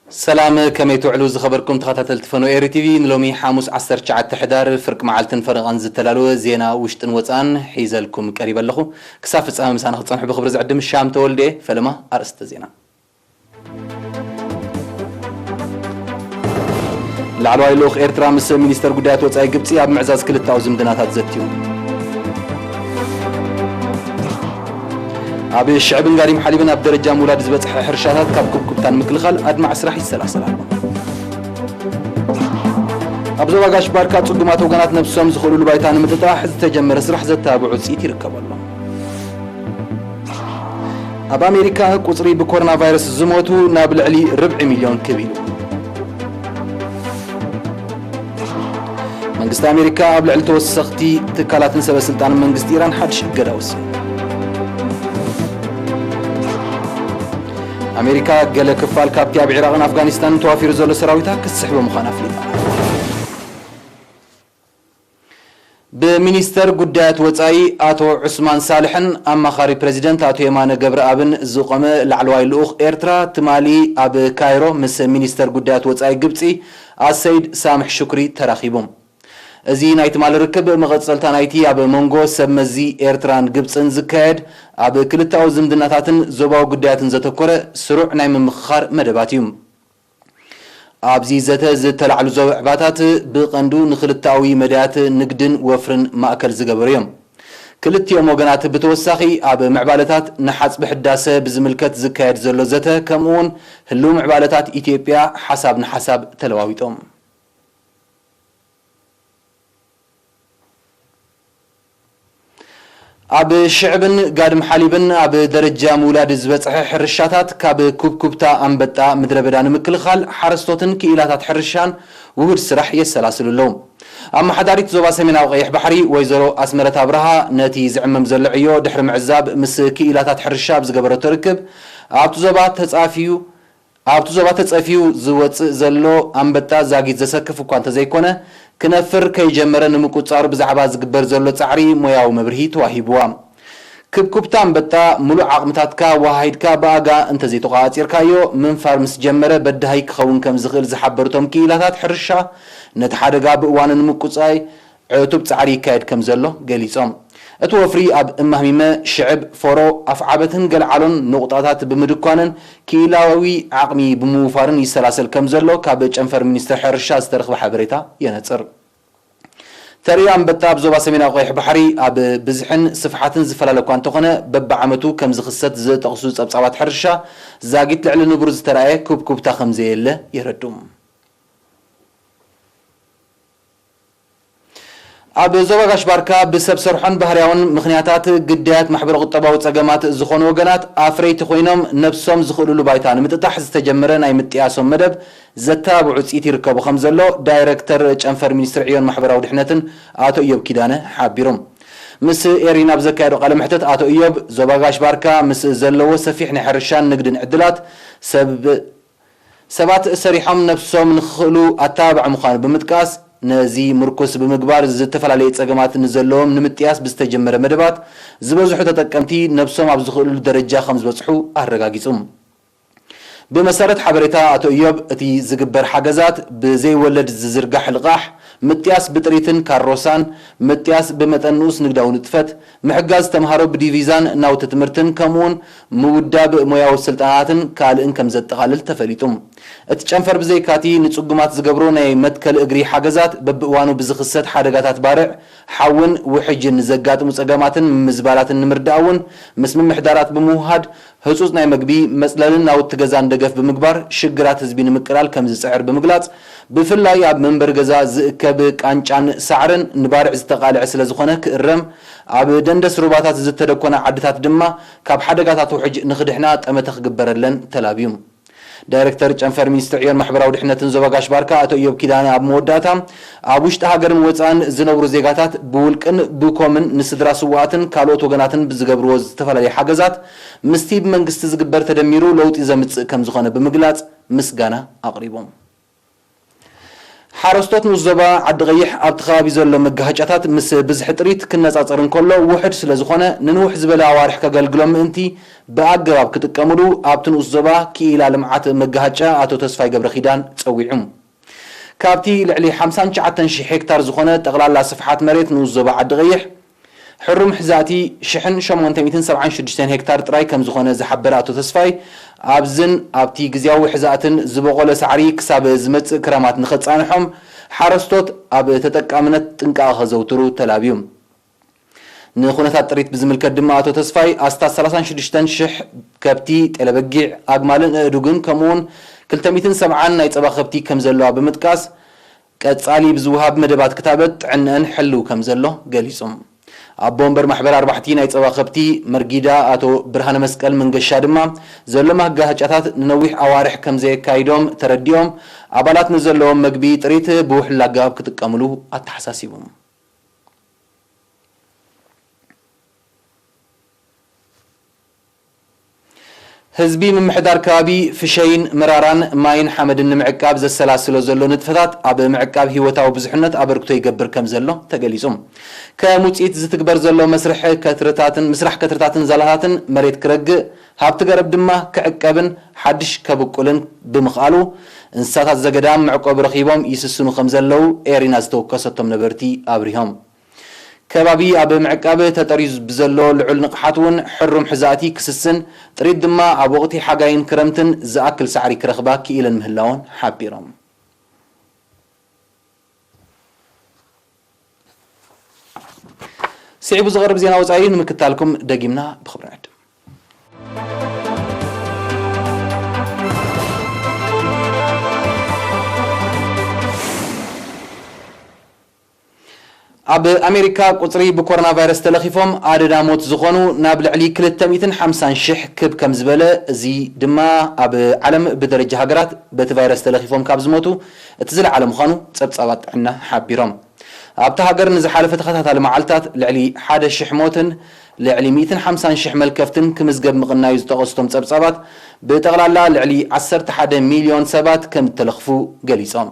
ሰላም፣ ከመይ ትውዕሉ ዝኸበርኩም ተኸታተልቲ ፈኖ ኤሪ ቲቪ? ንሎሚ ሓሙስ ዓሰርተ ትሽዓተ ሕዳር ፍርቂ መዓልትን ፈረቓን ዝተዳለወ ዜና ውሽጥን ወፃን ሒዘልኩም ቀሪበ ኣለኹ። ክሳብ ፍጻመ ምሳና ክትጸንሑ ብኽብሪ ዝዕድም ሻም ተወልደ። ፈለማ ኣርእስተ ዜና። ላዕለዋይ ልኡኽ ኤርትራ ምስ ሚኒስተር ጉዳያት ወጻኢ ግብጺ ኣብ ምዕዛዝ ክልተኣዊ ዝምድናታት ዘትዩ። ኣብ ሽዕብን ጋዲም ሓሊብን ኣብ ደረጃ ምውላድ ዝበጽሐ ሕርሻታት ካብ ኩብኩብታ ንምክልኻል ኣድማዒ ስራሕ ይሰላሰል ኣሎ። ኣብ ዞባ ጋሽ ባርካ ጽጉማት ወገናት ነብሶም ዝኽእሉሉ ባይታ ንምጥጣሕ ዝተጀመረ ስራሕ ዘተባብዕ ውጽኢት ይርከቦ ኣሎ። ኣብ ኣሜሪካ ቁጽሪ ብኮሮና ቫይረስ ዝሞቱ ናብ ልዕሊ ርብዒ ሚልዮን ክብ ኢሉ። መንግስቲ ኣሜሪካ ኣብ ልዕሊ ተወሰኽቲ ትካላትን ሰበ ስልጣንን መንግስቲ ኢራን ሓድሽ እገዳ ወሲኑ። ኣሜሪካ ገለ ክፋል ካብቲ ኣብ ዒራቕን ኣፍጋኒስታንን ተዋፊሩ ዘሎ ሰራዊታ ክትስሕቦ ምዃና ኣፍሊጣ። ብሚኒስተር ጉዳያት ወጻኢ ኣቶ ዑስማን ሳልሕን ኣማኻሪ ፕረዚደንት ኣቶ የማነ ገብረኣብን ዝቖመ ላዕለዋይ ልኡኽ ኤርትራ ትማሊ ኣብ ካይሮ ምስ ሚኒስተር ጉዳያት ወጻኢ ግብጺ ኣሰይድ ሳምሕ ሹክሪ ተራኺቡ። እዚ ናይ ትማሊ ርክብ መቐጸልታ ናይቲ ኣብ መንጎ ሰብ መዚ ኤርትራን ግብጽን ዝካየድ ኣብ ክልተኣዊ ዝምድናታትን ዞባዊ ጉዳያትን ዘተኮረ ስሩዕ ናይ ምምኽኻር መደባት እዩ። ኣብዚ ዘተ ዝተላዕሉ ዞባታት ብቐንዱ ንክልተኣዊ መዳያት ንግድን ወፍርን ማእከል ዝገበሩ እዮም። ክልቲኦም ወገናት ብተወሳኺ ኣብ ምዕባለታት ንሓጽቢ ሕዳሰ ብዝምልከት ዝካየድ ዘሎ ዘተ ከምኡውን ህልው ምዕባለታት ኢትዮጵያ ሓሳብ ንሓሳብ ተለዋዊጦም። ኣብ ሽዕብን ጋድም ሓሊብን ኣብ ደረጃ ምውላድ ዝበጽሐ ሕርሻታት ካብ ኩብኩብታ ኣንበጣ ምድረ በዳ ንምክልኻል ሓረስቶትን ክኢላታት ሕርሻን ውሁድ ስራሕ የሰላስሉ ኣለዉ። ኣመሓዳሪት ዞባ ሰሜናዊ ቀይሕ ባሕሪ ወይዘሮ ኣስመረት ኣብርሃ ነቲ ዝዕመም ዘሎ ዕዮ ድሕሪ ምዕዛብ ምስ ክኢላታት ሕርሻ ኣብ ዝገበረቶ ርክብ ኣብቲ ዞባ ተጻፍዩ ኣብቲ ዞባ ተጸፍዩ ዝወጽእ ዘሎ ኣንበጣ ዛጊት ዘሰክፍ እኳ እንተዘይኮነ፣ ክነፍር ከይጀመረ ንምቁጽጻሩ ብዛዕባ ዝግበር ዘሎ ጻዕሪ ሞያዊ መብርሂ ተዋሂብዋ። ክብኩብታ ኣንበጣ ምሉእ ዓቕምታትካ ወሃሂድካ ብኣጋ እንተዘይተቋጺርካዮ፣ ምንፋር ምስ ጀመረ በዳሂ ክኸውን ከም ዝኽእል ዝሓበሩ እቶም ክኢላታት ሕርሻ፣ ነቲ ሓደጋ ብእዋኑ ንምቁጻይ ዕቱብ ጻዕሪ ይካየድ ከም ዘሎ ገሊጾም። እቲ ወፍሪ ኣብ እማህሚመ፣ ሽዕብ፣ ፎሮ፣ ኣፍዓበትን ገልዓሎን ንቑጣታት ብምድኳንን ክኢላዊ ዓቕሚ ብምውፋርን ይሰላሰል ከም ዘሎ ካብ ጨንፈር ሚኒስትሪ ሕርሻ ዝተረኽበ ሓበሬታ የነጽር። ተርእዮ ኣንበጣ ኣብ ዞባ ሰሜናዊ ቀይሕ ባሕሪ ኣብ ብዝሕን ስፍሓትን ዝፈላለ እኳ እንተኾነ፣ በብዓመቱ ከም ዝኽሰት ዝጠቕሱ ጸብጻባት ሕርሻ፣ ዛጊት ልዕሊ ንቡር ዝተራእየ ኩብኩብታ ከም ዘየለ የረድኡ። ኣብ ዞባ ጋሽ ባርካ ብሰብ ሰርሖን ባህርያውን ምኽንያታት ግዳያት ማሕበረ ቁጠባዊ ጸገማት ዝኾኑ ወገናት ኣፍረይቲ ኮይኖም ነብሶም ዝኽእሉሉ ባይታ ንምጥጣሕ ዝተጀመረ ናይ ምጥያሶም መደብ ዘተባብዕ ውጽኢት ይርከቡ ከም ዘሎ ዳይረክተር ጨንፈር ሚኒስትሪ ዕዮን ማሕበራዊ ድሕነትን ኣቶ እዮብ ኪዳነ ሓቢሮም። ምስ ኤሪና ኣብ ዘካየዶ ቃለ መሕተት ኣቶ እዮብ ዞባ ጋሽ ባርካ ምስ ዘለዎ ሰፊሕ ናይ ሕርሻን ንግድን ዕድላት ሰብ ሰባት ሰሪሖም ነብሶም ንኽኽእሉ ኣተባብዕ ምዃኑ ብምጥቃስ፣ ነዚ ምርኩስ ብምግባር ዝተፈላለዩ ጸገማት ንዘለዎም ንምጥያስ ብዝተጀመረ መደባት ዝበዝሑ ተጠቀምቲ ነብሶም ኣብ ዝኽእሉሉ ደረጃ ከም ዝበጽሑ ኣረጋጊጹ። ብመሰረት ሓበሬታ ኣቶ እዮብ፣ እቲ ዝግበር ሓገዛት ብዘይወለድ ዝዝርጋሕ ልቓሕ፣ ምጥያስ ብጥሪትን ካሮሳን፣ ምጥያስ ብመጠን ንኡስ ንግዳዊ ንጥፈት፣ ምሕጋዝ ተምሃሮ ብዲቪዛን ናውቲ ትምህርትን ከምኡውን ምውዳብ ሞያዊ ስልጠናታትን ካልእን ከም ዘጠቓልል ተፈሊጡ። እቲ ጨንፈር ብዘይካቲ ንጽጉማት ዝገብሮ ናይ መትከል እግሪ ሓገዛት በብእዋኑ ብዝኽሰት ሓደጋታት ባርዕ፣ ሓውን ውሕጅን ዘጋጥሙ ጸገማትን ምምዝባላትን ንምርዳእ እውን ምስ ምምሕዳራት ብምውሃድ ህጹጽ ናይ መግቢ፣ መጽለልን ናውቲ ገዛን ደገፍ ብምግባር ሽግራት ህዝቢ ንምቅላል ከም ዝጽዕር ብምግላጽ፣ ብፍላይ ኣብ መንበሪ ገዛ ዝእከብ ቃንጫን ሳዕርን ንባርዕ ዝተቓልዐ ስለ ዝኾነ ክእረም፣ ኣብ ደንደስ ሩባታት ዝተደኮና ዓድታት ድማ ካብ ሓደጋታት ውሕጅ ንኽድሕና ጠመተ ክግበረለን ተላብዩ። ዳይሬክተር ጨንፈር ሚኒስትሪ ዕዮን ማሕበራዊ ድሕነትን ዞባ ጋሽ ባርካ ኣቶ ኢዮብ ኪዳነ ኣብ መወዳእታ፣ ኣብ ውሽጢ ሃገርን ወፃእን ዝነብሩ ዜጋታት ብውልቅን ብኮምን ንስድራ ስውኣትን ካልኦት ወገናትን ብዝገብርዎ ዝተፈላለዩ ሓገዛት ምስቲ ብመንግስቲ ዝግበር ተደሚሩ ለውጢ ዘምፅእ ከም ዝኾነ ብምግላፅ ምስጋና ኣቕሪቦም። ሓረስቶት ንኡስ ዞባ ዓዲ ቀይሕ ኣብቲ ከባቢ ዘሎ መጋሃጫታት ምስ ብዝሒ ጥሪት ክነፃፀር እንከሎ ውሑድ ስለ ዝኾነ፣ ንንውሕ ዝበለ ኣዋርሕ ከገልግሎም ምእንቲ ብኣገባብ ክጥቀምሉ ኣብቲ ንኡስ ዞባ ክኢላ ልምዓት መጋሃጫ ኣቶ ተስፋይ ገብረ ኪዳን ፀዊዑ። ካብቲ ልዕሊ ሓምሳን ትሽዓተን ሽሕ ሄክታር ዝኾነ ጠቕላላ ስፍሓት መሬት ንኡስ ዞባ ዓዲ ቀይሕ፣ ሕሩም ሕዛእቲ ሽሕን ሸሞንተ ሚእትን ሰብዓን ሽዱሽተን ሄክታር ጥራይ ከም ዝኾነ ዝሓበረ ኣቶ ተስፋይ፣ ኣብዝን ኣብቲ ግዝያዊ ሕዛእትን ዝበቖለ ሳዕሪ ክሳብ ዝመጽእ ክረማት ንኸጻንሖም ሓረስቶት ኣብ ተጠቃምነት ጥንቃቐ ከዘውትሩ ተላብዩ። ንኹነታት ጥሪት ብዝምልከት ድማ ኣቶ ተስፋይ፣ ኣስታት ሰላሳን ሽዱሽተን ሽሕ ከብቲ፣ ጤለበጊዕ፣ ኣግማልን ኣእዱግን ከምኡውን ክልተ ሚእትን ሰብዓን ናይ ጸባ ከብቲ ከም ዘለዋ ብምጥቃስ፣ ቀጻሊ ብዝወሃብ መደባት ክታበት ጥዕንአን ሕልው ከም ዘሎ ገሊጹ። ኣቦ ወንበር ማሕበር ኣርባሕቲ ናይ ጸባ ከብቲ መርጊዳ ኣቶ ብርሃነ መስቀል መንገሻ ድማ፣ ዘሎ ማጋሃጫታት ንነዊሕ ኣዋርሕ ከም ዘየካይዶም ተረዲኦም፣ ኣባላት ንዘለዎም መግቢ ጥሪት ብውሕሉል ኣገባብ ክጥቀምሉ ኣተሓሳሲቦም። ህዝቢ ምምሕዳር ከባቢ ፍሸይን መራራን ማይን ሓመድን ንምዕቃብ ዘሰላስሎ ዘሎ ንጥፈታት ኣብ ምዕቃብ ህይወታዊ ብዙሕነት ኣበርክቶ ይገብር ከም ዘሎ ተገሊጹ። ከም ውጽኢት ዝትግበር ዘሎ መስርሕ ከትርታትን፣ ምስራሕ ከትርታትን ዛላታትን መሬት ክረግእ፣ ሃብቲ ገረብ ድማ ክዕቀብን ሓድሽ ከብቁልን ብምኽኣሉ፣ እንስሳታት ዘገዳም መዕቆቢ ረኺቦም ይስስኑ ከም ዘለዉ ኤሪና ዝተወከሰቶም ነበርቲ ኣብሪሆም። ከባቢ ኣብ ምዕቃብ ተጠርዩ ብዘሎ ልዑል ንቕሓት እውን ሕሩም ሕዛእቲ ክስስን፣ ጥሪት ድማ ኣብ ወቕቲ ሓጋይን ክረምትን ዝኣክል ሳዕሪ ክረኽባ ክኢለን ምህላወን ሓቢሮም። ስዒቡ ዝቐርብ ዜና ወጻኢ ንምክታልኩም ደጊምና ብኽብሪ ንዕድም። ኣብ ኣሜሪካ ቁጽሪ ብኮሮና ቫይረስ ተለኺፎም ኣደዳ ሞት ዝኾኑ ናብ ልዕሊ ክልተ ሚእትን ሓምሳን ሽሕ ክብ ከም ዝበለ፣ እዚ ድማ ኣብ ዓለም ብደረጃ ሃገራት በቲ ቫይረስ ተለኺፎም ካብ ዝሞቱ እቲ ዝለዓለ ምዃኑ ጸብጻባት ጥዕና ሓቢሮም። ኣብታ ሃገር ንዝሓለፈ ተኸታታሊ መዓልታት ልዕሊ ሓደ ሽሕ ሞትን ልዕሊ ሚእትን ሓምሳን ሽሕ መልከፍትን ክምዝገብ ምቕናዩ ዝጠቐሱ እቶም ጸብጻባት፣ ብጠቕላላ ልዕሊ ዓሰርተ ሓደ ሚልዮን ሰባት ከም እተለኽፉ ገሊጾም።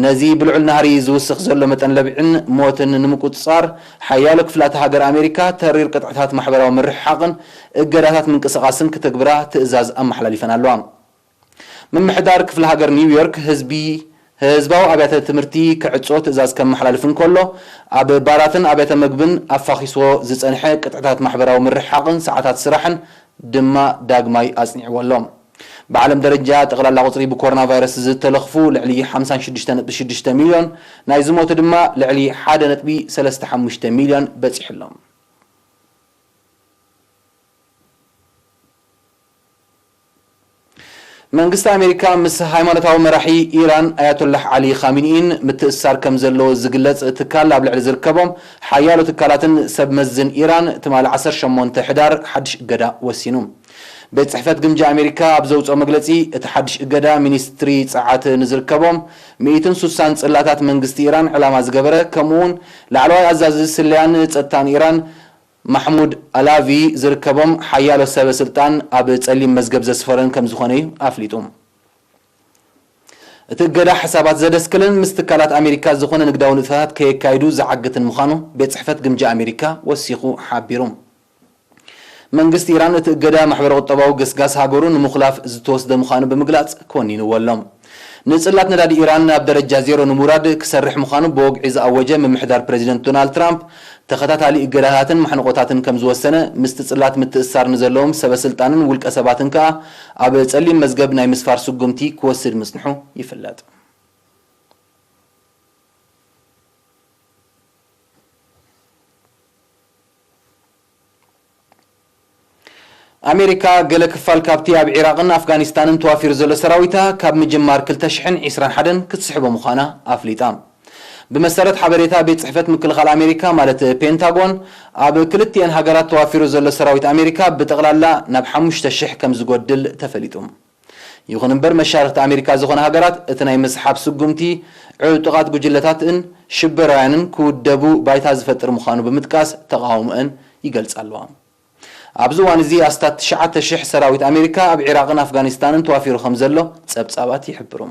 ነዚ ብልዑል ናህሪ ዝውስኽ ዘሎ መጠን ለብዒን ሞትን ንምቁጽጻር፣ ሓያሎ ክፍላተ ሃገር ኣሜሪካ ተሪር ቅጥዕታት ማሕበራዊ ምርሕሓቕን እገዳታት ምንቅስቓስን ክትግብራ ትእዛዝ ኣመሓላሊፈን ኣለዋ። ምምሕዳር ክፍለ ሃገር ኒውዮርክ ህዝቢ፣ ህዝባዊ ኣብያተ ትምህርቲ ክዕጾ ትእዛዝ ከመሓላልፍ እንከሎ፣ ኣብ ባራትን ኣብያተ መግብን ኣፋኺስዎ ዝጸንሐ ቅጥዕታት ማሕበራዊ ምርሕሓቕን ሰዓታት ስራሕን ድማ ዳግማይ ኣጽኒዕዎ ኣሎ። ብዓለም ደረጃ ጠቕላላ ቁጽሪ ብኮሮና ቫይረስ ዝተለኽፉ ልዕሊ ሓምሳን ሽዱሽተ ነጥቢ ሽዱሽተ ሚልዮን፣ ናይ ዝሞቱ ድማ ልዕሊ ሓደ ነጥቢ ሰለስተ ሓሙሽተ ሚልዮን በጺሑ ኣሎ። መንግስቲ ኣሜሪካ ምስ ሃይማኖታዊ መራሒ ኢራን ኣያቶላህ ዓሊ ኻሚኒኢን ምትእስሳር ከም ዘለዎ ዝግለጽ ትካል ኣብ ልዕሊ ዝርከቦም ሓያሎ ትካላትን ሰብ መዝን ኢራን ትማሊ ዓሰርተ ሸሞንተ ሕዳር ሓድሽ እገዳ ወሲኑ። ቤት ጽሕፈት ግምጃ ኣሜሪካ ኣብ ዘውጽኦ መግለጺ፣ እቲ ሓድሽ እገዳ ሚኒስትሪ ጸዓት ንዝርከቦም ሚእትን ስሳን ጽላታት መንግስቲ ኢራን ዕላማ ዝገበረ፣ ከምኡውን ላዕለዋይ ኣዛዚ ስለያን ጸጥታን ኢራን ማሕሙድ ኣላቪ ዝርከቦም ሓያሎ ሰበ ስልጣን ኣብ ጸሊም መዝገብ ዘስፈረን ከም ዝኾነ እዩ ኣፍሊጡ። እቲ እገዳ ሕሳባት ዘደስክልን ምስ ትካላት ኣሜሪካ ዝኾነ ንግዳዊ ንጥፈታት ከየካይዱ ዝዓግትን ምዃኑ ቤት ጽሕፈት ግምጃ ኣሜሪካ ወሲኹ ሓቢሩ። መንግስቲ ኢራን እቲ እገዳ ማሕበረ ቁጠባዊ ገስጋስ ሃገሩ ንምኹላፍ ዝተወስደ ምዃኑ ብምግላጽ ኮኒንዎ ኣሎ። ንጽላት ነዳዲ ኢራን ናብ ደረጃ ዜሮ ንምውራድ ክሰርሕ ምዃኑ ብወግዒ ዝኣወጀ ምምሕዳር ፕረዚደንት ዶናልድ ትራምፕ፣ ተኸታታሊ እገዳታትን ማሕንቖታትን ከም ዝወሰነ፣ ምስቲ ጽላት ምትእስሳር ንዘለዎም ሰበ ስልጣንን ውልቀ ሰባትን ከኣ ኣብ ጸሊም መዝገብ ናይ ምስፋር ስጉምቲ ክወስድ ምጽንሑ ይፍለጥ። ኣሜሪካ ገለ ክፋል ካብቲ ኣብ ዒራቕን ኣፍጋኒስታንን ተዋፊሩ ዘሎ ሰራዊታ ካብ ምጅማር ክልተ ሽሕን ዕስራን ሓደን ክትስሕቦ ምዃና ኣፍሊጣ። ብመሰረት ሓበሬታ ቤት ጽሕፈት ምክልኻል ኣሜሪካ፣ ማለት ፔንታጎን፣ ኣብ ክልቲኤን ሃገራት ተዋፊሩ ዘሎ ሰራዊት ኣሜሪካ ብጠቕላላ ናብ ሓሙሽተ ሽሕ ከም ዝጎድል ተፈሊጡ። ይኹን እምበር፣ መሻርኽቲ ኣሜሪካ ዝኾና ሃገራት እቲ ናይ ምስሓብ ስጉምቲ ዕጡቓት ጉጅለታትን ሽበራውያንን ክውደቡ ባይታ ዝፈጥር ምዃኑ ብምጥቃስ ተቓውሞአን ይገልጻ ኣለዋ። ኣብዚ እዋን እዚ ኣስታት ትሽዓተ ሽሕ ሰራዊት ኣሜሪካ ኣብ ዒራቕን ኣፍጋኒስታንን ተዋፊሩ ከም ዘሎ ጸብጻባት ይሕብሩ።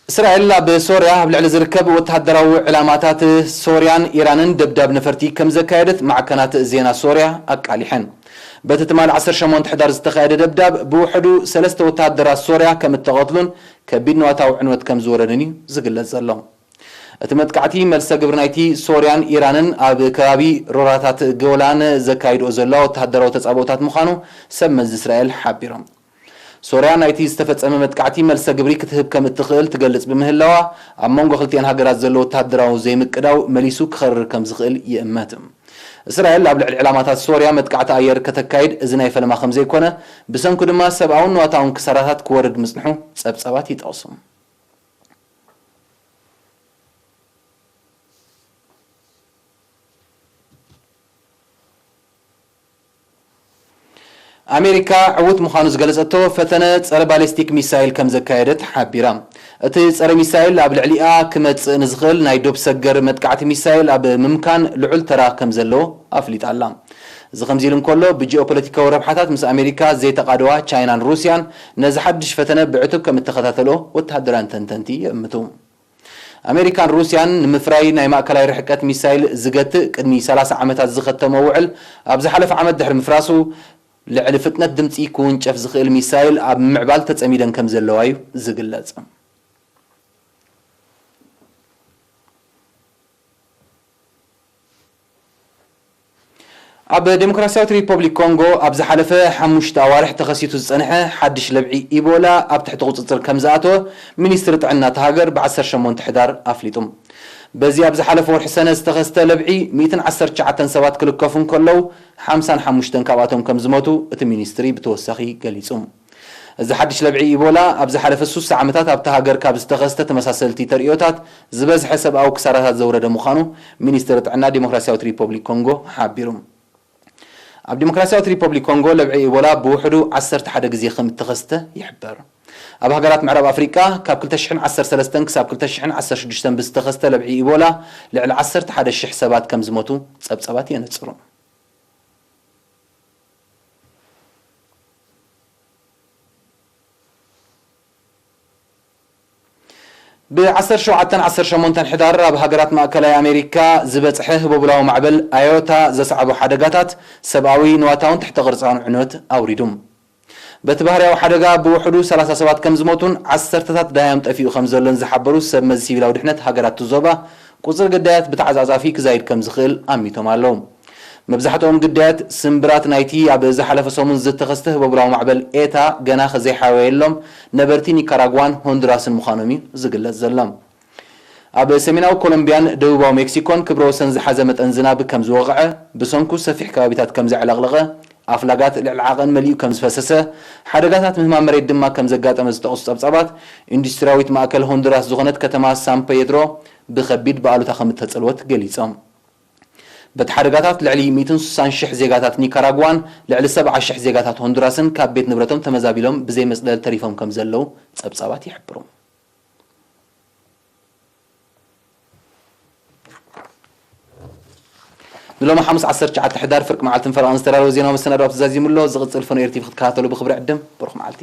እስራኤል ኣብ ሶርያ ኣብ ልዕሊ ዝርከብ ወተሃደራዊ ዕላማታት ሶርያን ኢራንን ደብዳብ ነፈርቲ ከም ዘካየደት ማዕከናት ዜና ሶርያ ኣቃሊሐን። በቲ ትማሊ ዓሰርተ ሸሞንተ ሕዳር ዝተኻየደ ደብዳብ፣ ብውሕዱ ሰለስተ ወተሃደራት ሶርያ ከም እተቐትሉን ከቢድ ንዋታዊ ዕንወት ከም ዝወረደን እዩ ዝግለጽ ዘሎ። እቲ መጥቃዕቲ፣ መልሰ ግብሪ ናይቲ ሶርያን ኢራንን ኣብ ከባቢ ሮራታት ጎላን ዘካይድኦ ዘለዋ ወተሃደራዊ ተጻብኦታት ምዃኑ ሰብ መዚ እስራኤል ሓቢሮም። ሶርያ፣ ናይቲ ዝተፈጸመ መጥቃዕቲ መልሰ ግብሪ ክትህብ ከም እትኽእል ትገልጽ ብምህላዋ፣ ኣብ መንጎ ክልቲኣን ሃገራት ዘሎ ወተሃደራዊ ዘይምቅዳው መሊሱ ክኸርር ከም ዝኽእል ይእመት። እስራኤል ኣብ ልዕሊ ዕላማታት ሶርያ መጥቃዕቲ ኣየር ከተካይድ፣ እዚ ናይ ፈለማ ከም ዘይኮነ፣ ብሰንኩ ድማ ሰብኣውን ንዋታውን ክሳራታት ክወርድ ምጽንሑ ጸብጻባት ይጠቕሱ። ኣሜሪካ ዕዉት ምዃኑ ዝገለጸቶ ፈተነ ጸረ ባሊስቲክ ሚሳይል ከም ዘካየደት ሓቢራ። እቲ ጸረ ሚሳይል ኣብ ልዕሊኣ ክመጽእ ንዝኽእል ናይ ዶብ ሰገር መጥቃዕቲ ሚሳይል ኣብ ምምካን ልዑል ተራ ከም ዘለዎ ኣፍሊጣ ኣላ። እዚ ከምዚ ኢሉ እንከሎ፣ ብጂኦፖለቲካዊ ረብሓታት ምስ ኣሜሪካ ዘይተቓደዋ ቻይናን ሩስያን ነዚ ሓድሽ ፈተነ ብዕቱብ ከም እተኸታተልኦ ወተሃደራውያን ተንተንቲ ይእምቱ። ኣሜሪካን ሩስያን ንምፍራይ ናይ ማእከላይ ርሕቀት ሚሳይል ዝገትእ ቅድሚ ሰላሳ ዓመታት ዝኸተሞ ውዕል፣ ኣብ ዝሓለፈ ዓመት ድሕሪ ምፍራሱ፣ ልዕሊ ፍጥነት ድምጺ ክውንጨፍ ዝኽእል ሚሳይል ኣብ ምምዕባል ተጸሚደን ከም ዘለዋ እዩ ዝግለጽ። ኣብ ዴሞክራሲያዊት ሪፐብሊክ ኮንጎ ኣብ ዝሓለፈ ሓሙሽተ ኣዋርሕ ተኸሲቱ ዝጸንሐ ሓድሽ ለብዒ ኢቦላ ኣብ ትሕቲ ቁጽጽር ከም ዝኣተወ ሚኒስትሪ ጥዕና እታ ሃገር ብ ዓሰርተ ሸሞንተ ሕዳር ኣፍሊጡ። በዚ ኣብ ዝሓለፈ ወርሒ ሰነ ዝተኸስተ ለብዒ ሚእትን ዓሰርተ ትሽዓተን ሰባት ክልከፉ እንከለዉ፣ ሓምሳን ሓሙሽተን ካብኣቶም ከም ዝሞቱ እቲ ሚኒስትሪ ብተወሳኺ ገሊጹ። እዚ ሓድሽ ለብዒ ኢቦላ ኣብ ዝሓለፈ ሱሳ ዓመታት ኣብታ ሃገር ካብ ዝተኸስተ ተመሳሰልቲ ተርእዮታት ዝበዝሐ ሰብኣዊ ክሳራታት ዘውረደ ምዃኑ ሚኒስትሪ ጥዕና ዲሞክራሲያዊት ሪፐብሊክ ኮንጎ ሓቢሩ። ኣብ ዲሞክራሲያዊት ሪፐብሊክ ኮንጎ ለብዒ ኢቦላ ብውሕዱ ዓሰርተ ሓደ ግዜ ከም እተኸስተ ይሕበር። ኣብ ሃገራት ምዕራብ ኣፍሪቃ ካብ ክልተ ሽሕን ዓሰርተ ሰለስተን ክሳብ ክልተ ሽሕን ዓሰርተ ሽዱሽተን ብዝተኸስተ ለብዒ ኢቦላ ልዕሊ ዓሰርተ ሓደ ሽሕ ሰባት ከም ዝሞቱ ጸብጻባት የነጽሩ። ብ ዓሰርተ ሸውዓተን ዓሰርተ ሸሞንተን ሕዳር ኣብ ሃገራት ማእከላይ ኣሜሪካ ዝበጽሐ ህቦብላዊ ማዕበል ኣዮታ ዘስዓቦ ሓደጋታት ሰብኣዊ ንዋታውን ትሕተ ቅርጻውን ዕንወት ኣውሪዱ። በቲ ባህርያዊ ሓደጋ ብውሕዱ ሰላሳ ሰባት ከም ዝሞቱን ዓሰርተታት ደሃዮም ጠፊኡ ከም ዘሎን ዝሓበሩ ሰብ መዚ ሲቪላዊ ድሕነት ሃገራት እቲ ዞባ፣ ቁጽሪ ግዳያት ብተዓጻጻፊ ክዛይድ ከም ዝኽእል ኣሚቶም ኣለዉ። መብዛሕትኦም ግዳያት ስምብራት ናይቲ ኣብ ዝሓለፈ ሰሙን ዝተኸስተ ህቦብላዊ ማዕበል ኤታ ገና ከዘይሓወየሎም ነበርቲ ኒካራጓን ሆንዱራስን ምዃኖም እዩ ዝግለጽ ዘሎ። ኣብ ሰሜናዊ ኮሎምቢያን ደቡባዊ ሜክሲኮን ክብረ ወሰን ዝሓዘ መጠን ዝናብ ከም ዝወቕዐ፣ ብሰንኩ ሰፊሕ ከባቢታት ከም ዘዕለቕለቐ፣ ኣፍላጋት ልዕሊ ዓቐን መሊኡ ከም ዝፈሰሰ፣ ሓደጋታት ምህማም መሬት ድማ ከም ዘጋጠመ ዝጠቕሱ ጸብጻባት፣ ኢንዱስትሪያዊት ማእከል ሆንዱራስ ዝኾነት ከተማ ሳን ፔድሮ ብኸቢድ ብኣሉታ ከም እተጸልወት ገሊጾም። በቲ ሓደጋታት ልዕሊ ሚእትን ስሳን ሽሕ ዜጋታት ኒካራጓን ልዕሊ ሰብዓ ሽሕ ዜጋታት ሆንዱራስን ካብ ቤት ንብረቶም ተመዛቢሎም ብዘይ መጽለሊ ተሪፎም ከም ዘለዉ ጸብጻባት ይሕብሩ። ንሎሚ ሓሙስ ዓሰርተ ትሽዓተ ሕዳር ፍርቂ መዓልትን ፈረቓን ዝተዳለወ ዜናዊ መሰናዶ ኣብ ተዛዚሙ ኣሎ። ዝቕጽል ፈኖ ኤር ቲቪ ክትከታተሉ ብኽብሪ ዕድም። ብሩኽ መዓልቲ።